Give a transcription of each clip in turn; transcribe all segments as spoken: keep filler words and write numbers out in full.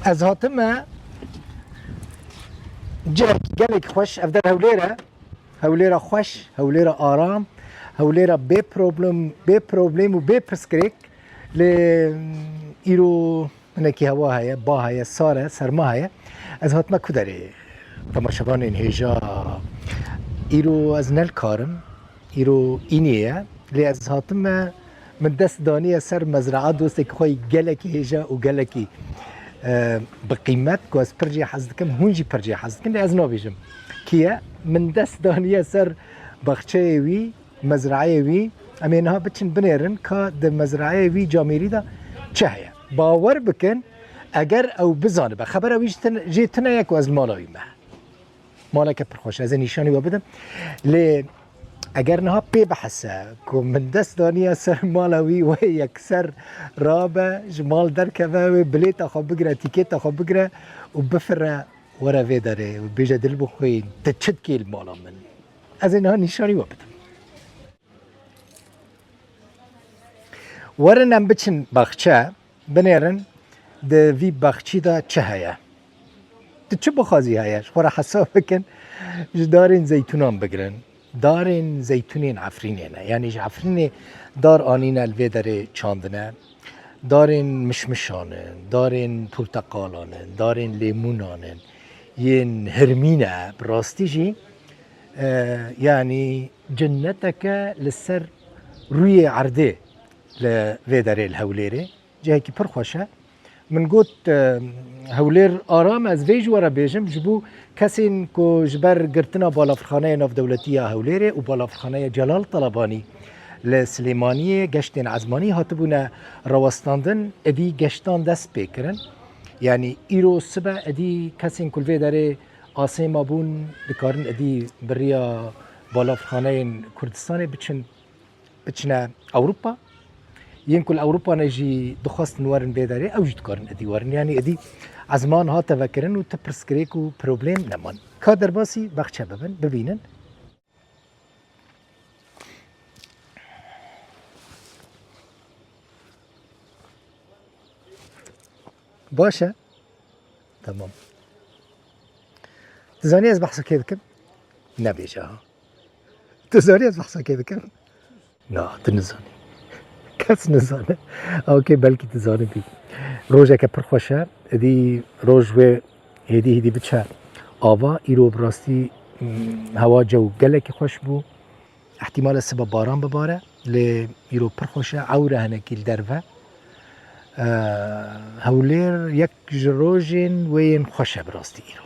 Ez hatime cihekî gelekî xweş, ev der Hewlêr e. Hewlêra xweş, Hewlêra aram, Hewlêra bê problem, bê problem û bê pirsgirêk. Lê îro hinekî hewa heye, ba heye, sar e, serma heye. Ez hatime ku derê temaşevanên hêja. Îro ez ne li kar im. Îro înê ye. Lê ez hatime, min dest daniye ser mezraa dostekî xwe yî gelekî hêja û gelekî, e, bi qîmet, ku ez pir jê hez dikim, hûn jî pir jê hez dikin. Lê ez nabêjim kî ye. Min dest daniye ser baxçeyê wî, mezraeyê wî. Em ê niha biçin binêrin ka di mezraeyê wî camêrî de çi heye. Bawer bikin, eger ew bizanibe, xebera wî jî tin-, jê tune ye ku ez li mala wî me. Maleke pir xweş, ez ê nîşanî we bidim. Lê eger niha pê bihese ku min dest daniye ser mala wî, wê yekser rabe, ji mal derkeve, wê bilêta xwe bigire, tîketa xwe bigire û bifire were vê derê û bêje, dil bixwîn, tu çi dikî li mala min? Ez ê niha nîşanî we bidim. Werin em biçin baxçe, binêrin di vî baxçî de çi heye. Tu çi bixwazî heye, ji xwe re hesab bikin, ji darên zeytûnan bigirin, darên zeytûnên Efrînê ne. Yanî ji Efrînê dar anîne li vê derê çandine. Darên mişmişan in, darên porteqalan in, darên lêmûnan in, yên hirmî ne, bi rastî jî, e, yanî cinneteke li ser rûyê erdê li vê derê li Hewlêrê. Cihekî pir xweş e. Min got, e, Hewlêr aram, ez vê ji we re bêjim, ji bo kesên ku ji ber girtina balafirxaneya navdewletî ya Hewlêrê û balafirxaneya Celal Talabanî li Silêmaniyê geştên ezmanî hatibûne rawestandin, êdî geştan dest pê kirin. Yanî îro sibe êdî kesên ku li vê derê asê mabûn dikarin êdî bi riya balafirxaneyên Kurdistanê biçin, biçine Ewropa. Yên ku li Ewropa ne jî dixwestin werin vê derê, ew jî dikarin êdî werin. Yanî êdî ezman hate vekirin û ti pirsgirêk û problem neman. Ka derbasî baxçe bibin, bibînin. Baş e? Tamam. Tu zanî ez behsa kê dikim? Nebêje ha. Tu zanî ez behsa kê dikim? Na, tu nizanî. Kes nizane. Okey, belkî tu zanibî. Rojeke pir xweş e. Êdî roj wê hêdî hêdî biçe ava. Îro bi rastî, mm, hewa cew gelekî xweş bû. Îhtîmal e sibe baran bibare, lê îro pir xweş e, ewr e hinekî li derve. Eee, Hewlêr yek ji rojên wê yên xweş e bi rastî îro.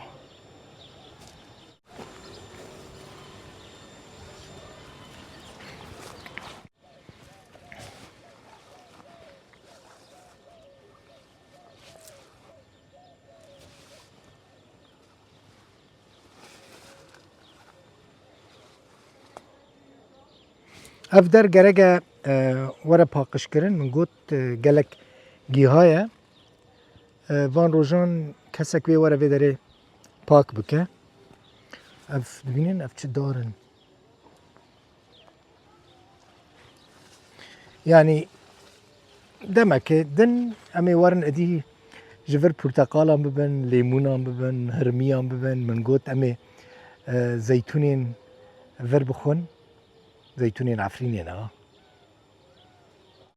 Ev der gereke, e, were paqijkirin. Min got, e, gelek gîha ye. E, van rojan kesek wê were vê derê pak bike. Ev, dibînin, ev çi dar in? Yanî demeke din em ê werin êdî ji vir porteqalan bibin, lêmûnan bibin, hirmiyan bibin. Min got em ê, e, zeytûnên vir bixwin. Zeytûnên Efrînê ne.